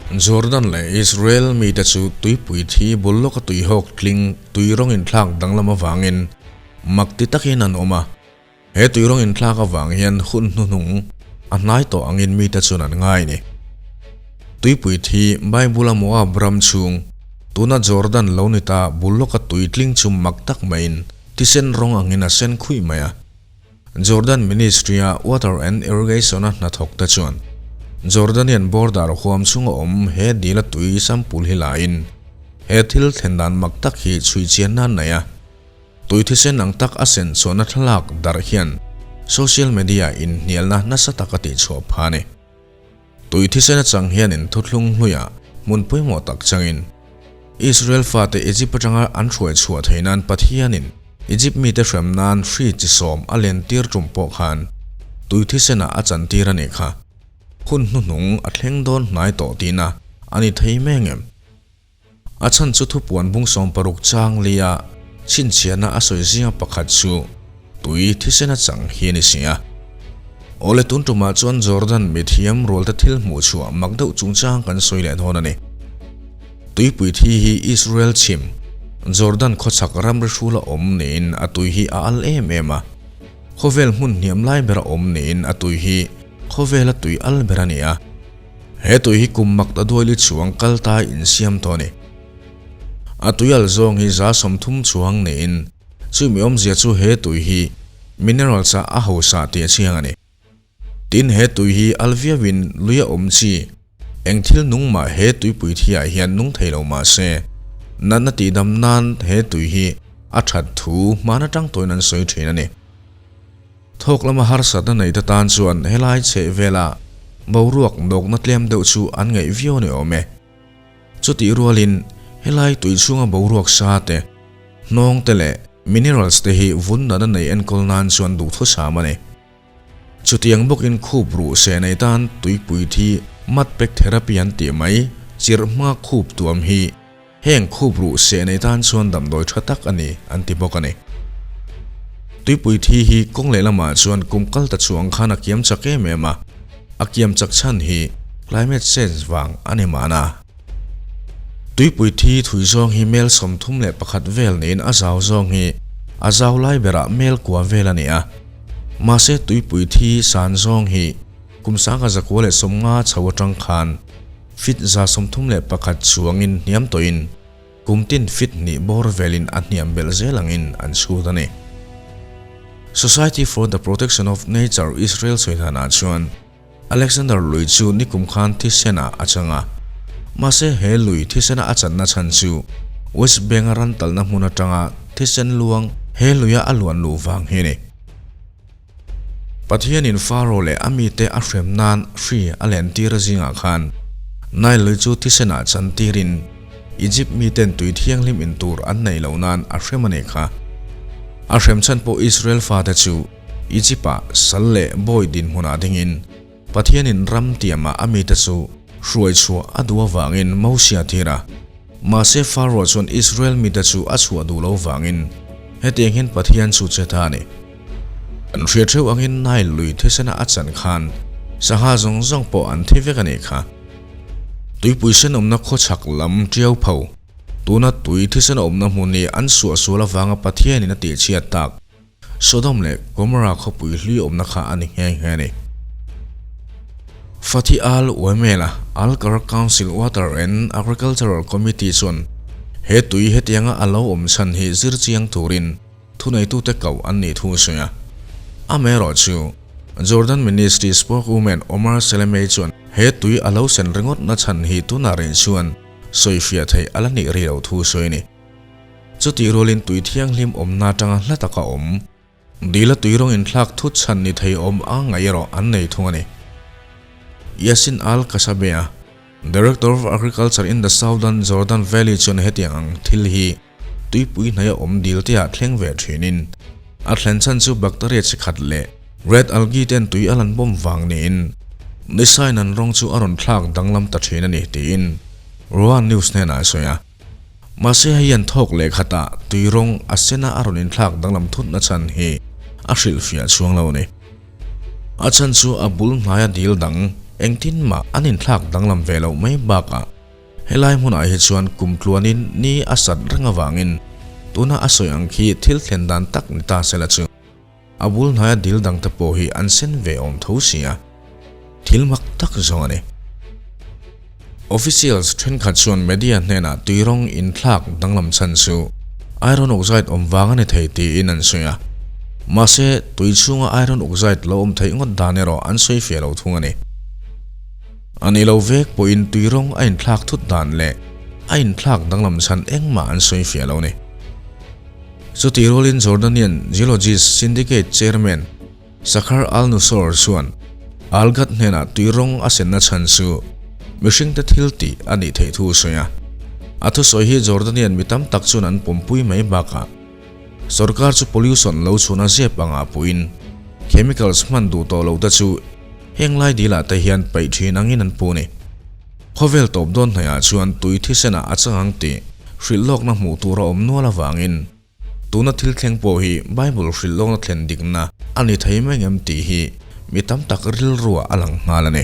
Jordan leh Israel mite chu tuipui thi bul lawka tuihawk tling tui rawng inthlak danglam avangin mak ti takin an awm a. He tui rawng inthlak avang hian hun hnuhnung a hnai tawh angin mite chuan an ngai a ni. Tuipui thi Bible-a Moab ram chhung, tuna Jordan lo ni ta bul lawka tui tling chu mak tak maiin thisen rawng angin a sen khuih mai a. Jordan Ministry-a Water and Irrigation-a hnathawkte chuan Jordanian border huam chhunga awm he dila tui sample hi lain he thil thlen dan mak tak hi chhui chian nan nei a. Tui thisen ang tak a sen chhuahna thlalak darh hian social media inhnialna nasa tak a tihchhuah pha a ni. Tui thisen atang hianin thuthlung hluiah hmun pawimawh tak changin Israel fate Egypt atanga an hruai chhuah theih nan Pathianin Egypt mite hrem nan hri chi sawm a len tir tum pawh khan tui thisenah a chan tir a nih kha. Hun hnuhnung a thleng dawn hnai tawh tihna a ni thei mai angem? A chhan chu thupuan bung 60 chang lia chhinchhiahna a sawi zinga pakhat chu tui thisen a chang hi a ni si a. Awle tun tumah chuan Jordan mithiam rualte thil hmuh chhuah mak deuh chungchang kan sawi leh dawn a ni. Tuipui thi hi Israel chhim, Jordan khawchhak ramri hrula awm niin a tui hi a al em em a. Khawvel hmun hniam lai bera awm niin a tui hi khawvela tui al ber a ni a. He tui hi kum mak ta duaili chuang kal ta insiam tawh a ni. A tui al zawng hi 30 chuang niin chumi awmzia chu he tui hi minerals ah a hausa tih a chiang a ni. Tin he tui hi al viauin lui a awm chi eng thil nung mah he tuipui thi ah hian nung thei lo mah se natna tihdam nan he tui hi a that thu hman atang tawhin an sawi thin a ni. Thawk lama harsatna neite tan chuan helai chheh vela boruak nawkna tlem deuh chu an ngaih viau a ni awm e. Chutih rualin helai tui chhunga boruak sa te, hnawng te leh minerals te hi vun natna nei enkawl nan chuan duhthusam a ni. Chutiang bawkin khup ruh seh nei tan tuipui thi mud pack therapy an tih mai chirh hma khup tuam hi Heng khup ruh seh nei tan chuan damdawi tha tak a ni, an ti bawk a ni. Tuipui thi hi kawng lehlamah chuan kum kal ta chuang khan a kiam chak em em a, a kiam chak chhan hi climate change vang a ni mahna. Tuipui thi thui zawng hi mel 31 vel niin a zau zawng hi a zau lai berah mel kua vel a ni a. Mahse tuipui thi san zawng hi kum 1950 chho atang khan Fit 31 chuangin hniam tawhin kum tin fit hnih bawr velin a hniam belh zel angin an chhut a ni. Society for the Protection of Nature Israel sawidanah chuan Alexander lui chu nikum khan thisenah a chang a, mahse he lui thisena a channa chhan chu West Bank-a ran talna hmun atanga thisen luang he luia a luan luh vang hi a ni. Pathianin Faro leh a mite a hrem nan hri a lentir zingah khan Nile lui chu thisenah chantirin Egypt miten tui thianghlim in tur an neih loh nan a hrem a nih kha. A hrem chhan pawh Israel fate chu Egypt-ah sal leh bawi dinhmunah dingin Pathianin ram tiamah a mite chu hruai chhuah a duh avangin Mosia tir a. Mahse Faro chuan Israel mite chu a chhuah duh lo vangin hetiang hian Pathian chu che ta a ni. An hriat theuh angin Nile lui thisena a chan khan sangha zawng zawng pawh an thi vek a nih kha. Tuipui sen awmna khawchhak lam tiau pho, tuna tui thisen awmna hmun hi an suahsual avanga Pathianin a tihchhiat tak Sodom leh Gomorrah khawpui hlui awmna kha a ni nghe nghe a ni. Fathi Al Uaimela, Al Karak Council Water and Agricultural Committee chuan he tui hetianga a lo awm chhan hi zir chiang turin thuneitute koh an nih thu a sawi a. Amaherawhchu, Jordan Ministry spokeswoman Omar Salameh chuan he tui a lo sen ringawt na chhan hi tunah rih chuan sawifiah theih a la nih rih loh thu a sawi a ni. Chutih rualin tui thianghlim awmna atanga hla taka awm, dila tui rawng inthlak thut chhan ni thei awm a ngaih erawh an nei thung a ni. Yasin Al-Kasabea, Director of Agriculture in the Southern Jordan Valley chuan hetiang ang thil hi tuipui hnaia awm dil te ah thleng ve thinin a thlen chhan chu bacteria chi khat leh red algae ten tui a lan bawm vang niin nisain an rawng chu a rawn thlak danglam ta thin a ni tiin Roa News hnenah a sawi a. Mahse hei an thawk leh khatah tui rawng a sena a rawn inthlak danglam thut na chhan hi a hrilhfiah chhuang lo a ni. A chhan chu a bul hnaia dil dang Engtin mah an inthlak danglam ve loh mai bakah helai hmunah hi chuan kum tluanin ni a sat reng avangin tuna a sawi ang khi thil thlen dan tak ni ta sela chu a bul hnaia dil dangte pawh hi an sen ve awm tho si a, thil mak tak zawng a ni. Officials thenkhat chuan media hnenah tui rawng inthlak danglam chhan chu iron oxide awm vang a ni thei tiin an sawi a. Mahse, tui chhunga iron oxide lo awm theih ngawt dan erawh an sawi fiah lo thung a ni. A ni lo vek pawhin tui rawng a inthlak thut dan leh a inthlak danglam chhan engmah an sawi fiah lo a ni. Chutih rualin Jordanian Geologist Syndicate Chairman Sakhar Al-Nusor chuan Al-Ghad hnenah tui rawng a senna chhan chu mihringte thil tih a nih theih thu a sawi a. A thusawi hi Jordanian mi tam tak chuan an pawmpui mai bakah sorkar chu pollution lo chhun a zep anga puhin chemicals hman duh tawh lo te chu heng lai dilah te hian paih thin angin an pu a ni. Khawvel tawp dawn hnaihah chuan tui thisenah a chang ang tih hrilh lawkna hmuh tur a awm nual avangin Tuna thil thleng pawh hi Bible hrilh lawkna thlen dikna a ni thei mai ngem tih hi mi tam tak rilruah a lang nghal a ni.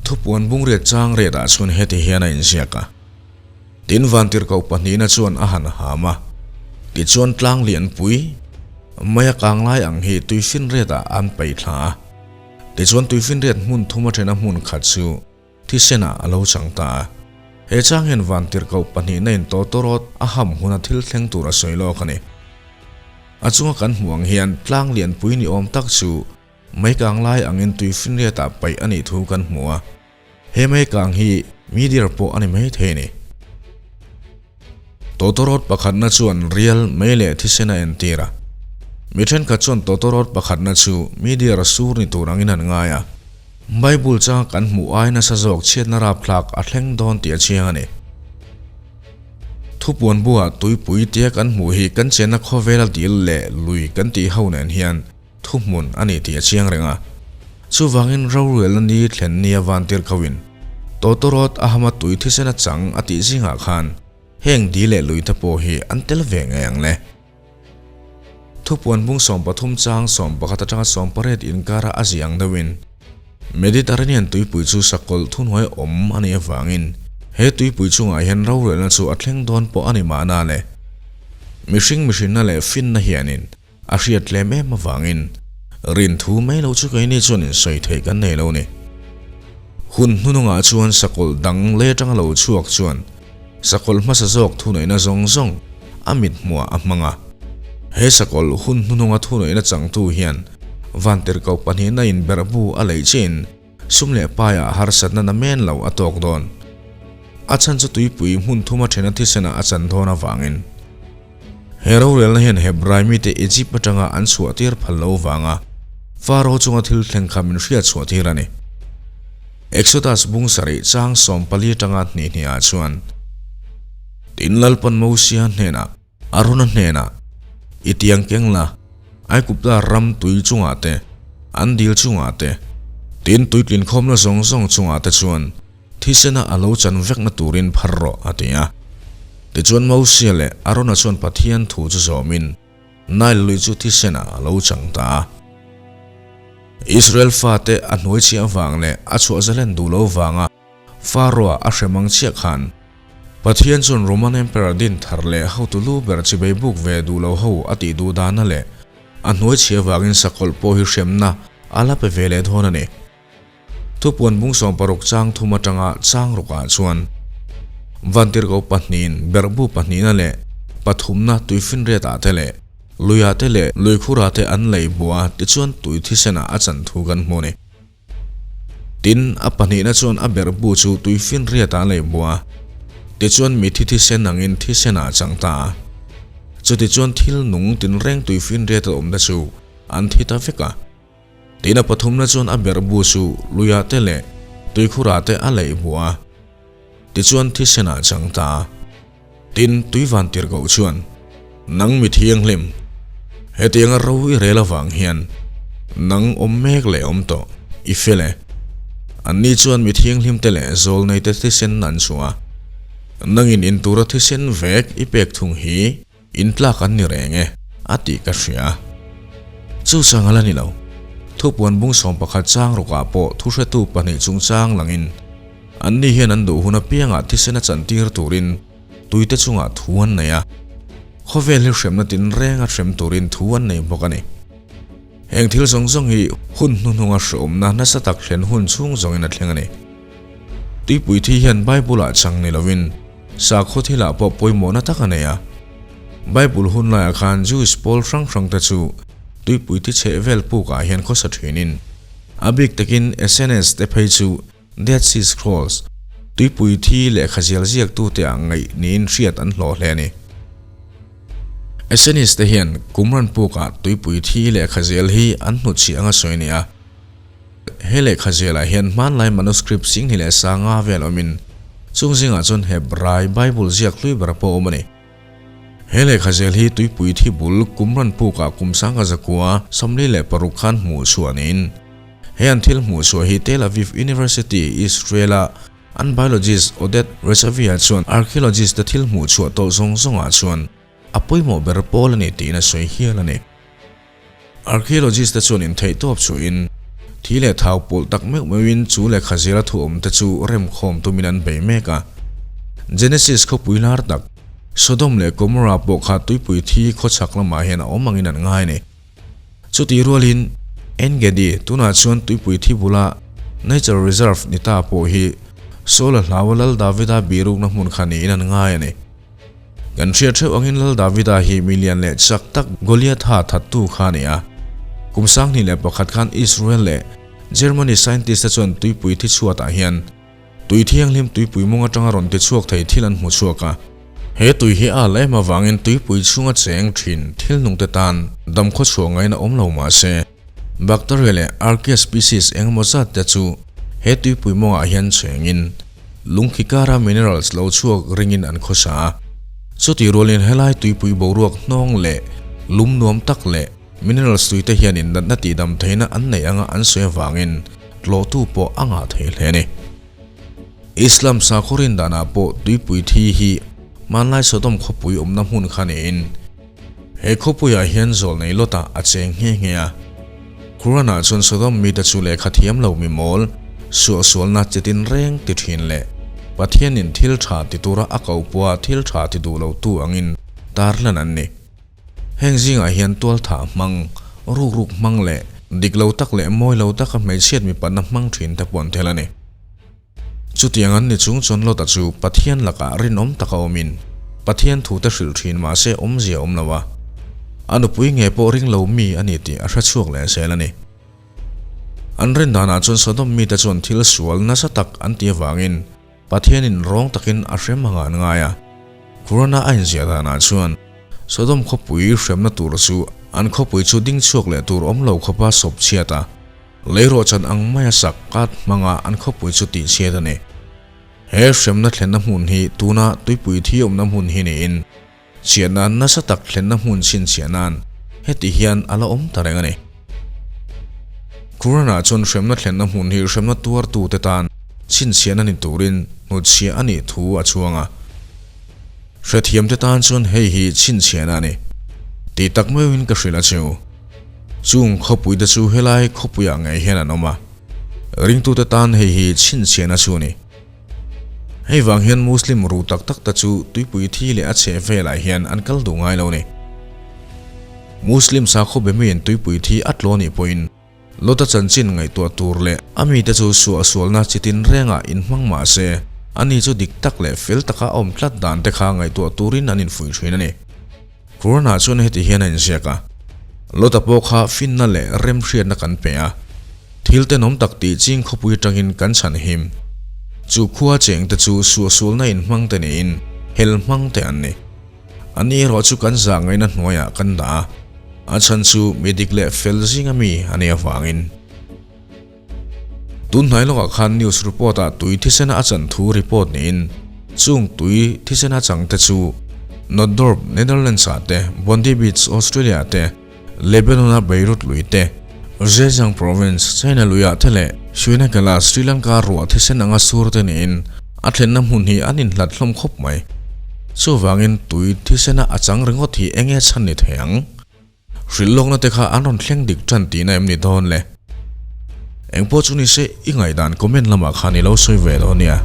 Thupuan bungriat chang riatah chuan heti hian a inziak a, Tin vantirhkoh pahnihna chuan a han ham a, tichuan tlang lianpui maia kang lai ang hi tuifinriatah an paih thla a, tichuan tuifinriat hmun thum a thena hmun khat chu Thisenah a lo chang ta a. He chang hian vantirhkoh pahnihna in tawtawrawt a ham huna thil thleng tur a sawi lawk a ni. A chunga kan hmuh ang hian tlang lianpui ni awm tak chu meikang lai angin tuifinriatah paih a nih thu kan hmu a. He meikang hi meteor pawh a ni mai thei a ni. Tawtawrawt pakhatna chuan rial mei leh thisen a entir a. Mi thenkhat chuan tawtawrawt pakhatna chu meteor sur ni tur angin an ngai a. Bible changa kan hmuh ai nasa zawk chhiatna rapthlak a thleng dawn tih a chiang a ni. Thupuan buah tuipui tia kan hmuh hi kan chenna khawvela dil leh lui kan tih ho nen hian thuhmun a ni tih a chiang reng a. Chuvangin rorelna ni thlen nia vantir kho in tawtawrawt a hama tui thisen a chang a tih zingah khan heng dil leh lui te pawh hi an tel ve ngei ang le. Thupuan bung 13 chang 11 atanga 18 inkara a ziah ang deuhin Mediterranean tuipui chu sakawlh thuhnuai awm a nih avangin he tuipui chungah hian rorelna chu a thleng dawn pawh a ni mahna le. Mihring mihrinna leh finna hianin a hriat tlem em avangin rin thu mai lo chu keini chuan insawi theih kan nei lo ni. Hun hnunungah chuan sakawlh dang lei atanga lo chhuak chuan Sakawlh hmasa zawk thuneihna zawng zawng a mit hmuah a hmang a. He sakawlh hun hnuhnunga thuneihna changtu hian vantirhkoh pahnihna in berhbu a leih chiin sum leh paiah harsatna na men lo a tawk dawn. A chhan chu tuipui hmun thuma thena thisenah a chan dawn avangin. He rorelna hian Hebrai mite Egypt atanga an chhuahtir phal lo vanga Pharaoh chunga thil thleng kha min hriatchhuahtir a ni. Exodus bung sarih chang 14 atanga hnih hnihah chuan, Tin Lalpan Mosia hnenah, Arona hnenah, I tiang keng la, Aigupta ram tui chungah te, an dil chungah te, tin tuitlinkhawmna zawng zawng chungah te chuan Thisena a lo chan vekna turin phar rawh, a ti a. Tichuan Mosia leh Arona chuan Pathian thu chu zawmin Nile lui chu thisena a lo chang ta a. Israel fate a hnuai chhiah avang leh a chhuah zalen duh lo vanga Pharaoh-a a hre mang chiah khan Pathian chuan Roman Emperor din thar leh hotu lu ber chibei buk ve duh lo ho a tih duh dana leh a hnuai chhiah vangin sakawlh pawh hi hremna a la pe ve leh dawn a ni. Thupuan bung 60 chang thum atanga chang rukah chuan Vantirhkoh pahnihin berhbu pahnihna leh pathumna tuifinriatah te leh luiah te leh luikhurah te an lei bua tichuan tui thisenah a chan thu kan hmu a ni. Tin, a pahnihna chuan a berhbu chu tuifinriatah a lei bua tichuan mithi thisen angin thisenah a chang ta a. Chutichuan thil nung tinreng tuifinriata awmte chu an thi ta vek a. Tin a pathumna chuan a berhbu chu luiah te leh tuikhurah te a leih hmuh a, tichuan thisen ah chang ta a. Tin, tuivan tirhkoh chuan, Nang mi thianghlim, hetianga ro i rel avang hian nang awm mek leh awm tawh, i fel e. Anni chuan mi thianghlim te leh zawlnei te thisen an chhuah a, nangin intura thisen vek i pek thung hi, In tlak an ni reng e, a tih ka hria. Chu chang a la ni lo. Thupuan bung 11 chang rukah pawh thuhretu pahnih chungchang langin anni hian an duh hun apiangah thisen a chantir turin tuite chungah thu an nei a, khawvel hi hremna tinreng a hrem turin thu an nei bawk a ni. Heng thil zawng zawng hi hun hnuhnunga hreawmna nasa tak thlen hun chhung zawngin a thleng a ni. Tuipui thi hian Bible-ah chang ni lovin sakhaw thilah pawh pawimawhna tak a nei a. Bible hun laiah khan Jewish pawl hrang hrangte chu tuipui thi chheh vel pukah hian khawsa thinin a bik takin Essenes te phei chu Dead Sea Scrolls, tuipui thi lehkha zial ziaktute ah ngaih niin hriat an hlawh hle a ni. Essenes te hian Qumran pukah tuipui thi lehkha zial hi an hnutchhiah anga sawi a ni a. He lehkha zialah hian hmanlai manuscript 10,500 vel awmin chung zingah chuan Hebrai Bible ziak hlui ber pawh awm a ni. He lehkha zel hi tuipui thi bul Qumran pukah kum 1946 khan hmuh chhuah niin He an thil hmuh chhuah hi Tel Aviv University, Israel-a an biologist Oded Rechavi-a chuan archaeologist-te thil hmuh chhuah tawh zawng zawngah chuan a pawimawh ber pawl a ni tiin a sawi hial a ni. Archaeologist-te chuan intheihtawp chhuahin thi leh thau pawlh tak meuh meuhin chu lehkha zira thu awmte chu remkhawm tumin an bei mek a. Genesis khawpui lar tak, Sodom leh Gomorrah pawh kha tuipui thi khawchhak lamah hian a awm angin an ngai a ni. Chutih rualin Engedi tunah chuan tuipui thi bula Nature Reserve ni ta pawh hi Saul-a hlaua Lal Davida bihrukna hmun kha niin an ngai a ni. Kan hriat theuh angin Lal Davida hi mi lian leh chak tak Goliatha thattu kha a ni a. Kum 2001 khan Israel leh Germany scientist te chuan tuipui thi chhuatah hian Tui thianghlim tuipui mawng atanga rawn ti chhuak thei thil an hmu chhuak a. He tui hi a al em avangin tuipui chhunga cheng thin thil nungte tan damkhaw chhuah ngaihna awm lo mah se, bacteria leh archaea species eng emaw zat te chu he tuipui mawngah hian chengin lungkhi kara minerals lo chhuak ringin an khawsa a. Chutih rualin helai tuipui boruak hnawng leh lum nuam tak leh Minerals tuite hianin natna tihdam theihna an neih anga an sawi avangin tlawhtu pawh a ngah thei hle a ni. Islam sakhaw rindanah pawh tuipui thi hi hmanlai Sodom khawpui awmna hmun kha niin he khawpuiah hian zawlnei lawtah a cheng nghe nghe a. Quran-ah chuan Sodom mite chu lehkha thiam lo mi mawl, suahsualna chi tinreng ti thin leh Pathianin thil tha ti tura a ko pawha thil tha ti duh lotu angin tarlan an ni. Heng zingah hian tualthah hmang, rukruk hmang leh dik lo tak leh mawi lo taka hmeichhiat mipatna hmang thin te pawh an tel a ni. Chutiang an ni chung chuan Lota chu Pathian lakah rinawm taka awmin Pathian thute hrilh thin mahse awmzia awm lo a, a nupui nge pawh ring lo mi a ni tih a hre chhuak leh zel a ni. An rin danah chuan Sodom mite chuan thil sual nasa tak an ti avangin Pathianin rawng takin a hrem anga an ngai a. Qur'an-a a inziah danah chuan, Sodom khawpui hremna tur chu an khawpui chu ding chhuak leh tur awm lo khawpa sawp chhiat a, leirawhchan ang maia sak kat hmanga an khawpui chu tih chhiat a ni. He hremna thlenna hmun hi tuna tuipui thi awmna hmun hi niin, Chhiatna nasa tak thlenna hmun chhinchhiah nan heti hian a la awm ta reng a ni. Quran-ah chuan hremna thlenna hmun hi hremna tuartute tan chhinchhiahna ni turin hnutchhiah a nih thu a chuang a. Hrethiamte tan chuan hei hi chhinchhiahna a ni tih tak meuhin ka hrilh a cheu. Chung khawpuite chu helai khawpuiah ngei hian an awm a, ringtute tan hei hi chhinchhiahna chu a ni. Hei vang hian Muslim ru tak tak te chu tuipui thi leh a chheh velah hian an kal duh ngai lo ni. Muslim sakhaw be miin tuipui thi a tlaw nih pawhin Lota chanchin ngaihtuah tur leh a mite chu suahsualna chi tinrengah inhmang mah se, ani chu dik tak leh fel taka a awm tlat dan te kha ngaihtuah turin an infuih thin a ni. Quran-ah chuan heti hian a inziak a, Lota pawh kha finna leh remhriatna kan pe a, thil tenawm tak tih ching khawpui atangin kan chhan him. Chu khua chengte chu suahsualna inhmang te niin hel hmang te an ni. Ani erawh chu kan zah ngaihna hnuaiah kan dah a, a chhan chu mi dik leh fel zinga mi a nih avangin. Tun hnai lawkah khan news report-ah tui thisena a chan thu report niin chung tui thisena changte chu Nootdorp, Netherlands-ah te, Bondi Beach, Australia-ah te, Lebanon-a Beirut lui te, Zhejiang Province, China luiah te leh Srinagala, Sri Lanka ruah thisen anga sur te niin a thlenna hmun hi an inhlat hlawm khawp mai. Chuvangin tui thisena a chang ringawt hi enge chhan ni thei ang? Hrilh lawkna te kha an rawn thleng dik tan tihna em ni dawn le? Engpawh chu nise i ngaihdan comment lamah khan i lo sawi ve dawn nia.